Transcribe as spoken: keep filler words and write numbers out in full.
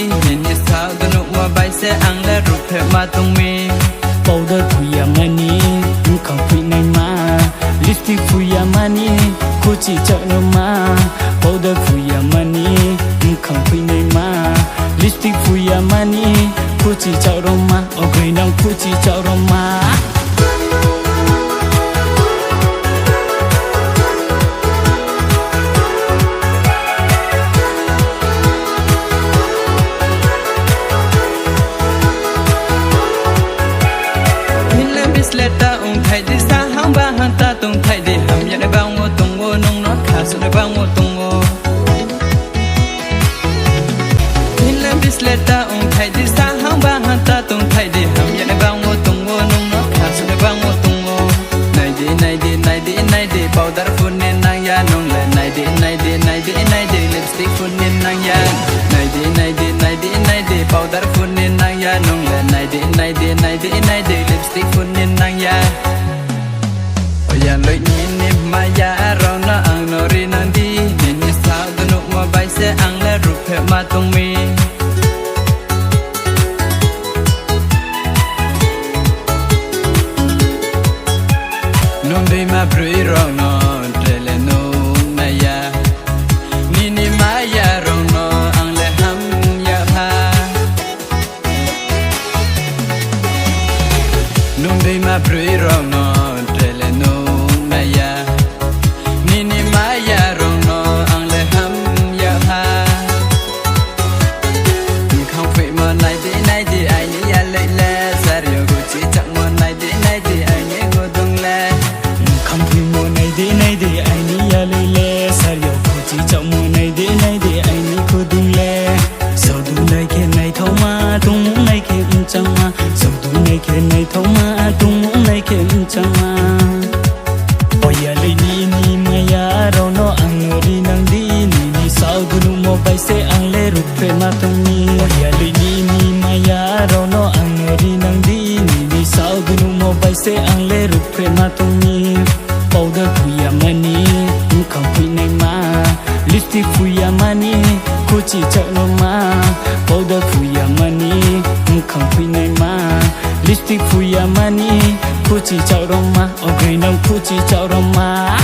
Nini sak nukma bai se ang le rukphema tongmi. Powder phuya mani, wngkhang phuinai ma. Lipstick phuya mani, khuchi chakroma. Powder phuya mani, wngkhang phuinai ma. Lipstick phuya mani, khuchi chakroma. Ogwi nang khuchi chakroma. Hinle bisleta ungthai di, sahang bahanta tungthai di, hamyani bangmo tungmo nungno khasuni bangmo tungmo. Hinle bisleta ungthai di, sahang bahanta tungthai di, hamyani bangmo tungmo nungno khasuni bangmo tungmo. Naidi, naidi, naidi, naidi, powder phunni nangya nungle. Naidi, naidi, naidi, naidi, lipstick phunni nangya. Naidi, naidi, naidi, naidi, powder phunni nangya nungle. Naidi, naidi, naidi, naidi, lipstick phunni nangya. Oya loini ni maya rokno ang no rinang di, nini sak nukma bai se ang le rukphema tongmi. Nung dima brwi rokno trele nung naya, nini maya rokno ang le hamya ha. Nung dima brwi rokno trele nung naya, nini maya rokno ang le hamya ha. Wngkhang phuimo naidi naidi aini ya lele, sario guchi chakmo naidi naidi aini gudung le. Wngkhang phuimo naidi naidi aini ya lele, sario guchi chakmo naidi naidi aini gudung le. Sodunai khe naithokma, tongmung nai khe mchangma. Sodunai khe naithokma, tongmung nai khe mchangma. Oyalwi nini maya rokno ang no rinang di, nini saudunu mo bai se ang le rukphema tongni. Oyalwi nini maya rokno ang no rinang di, nini saudunu mo bai se ang le rukphema tongni. Powder phuya mani, wngkhang phuinai ma. Lipstick phuya mani, khuchi chakroma. Powder phuya mani, wngkhang phuinai ma. Lipstick phuya mani, khuchi chakroma. Ogwi nang khuchi chakroma.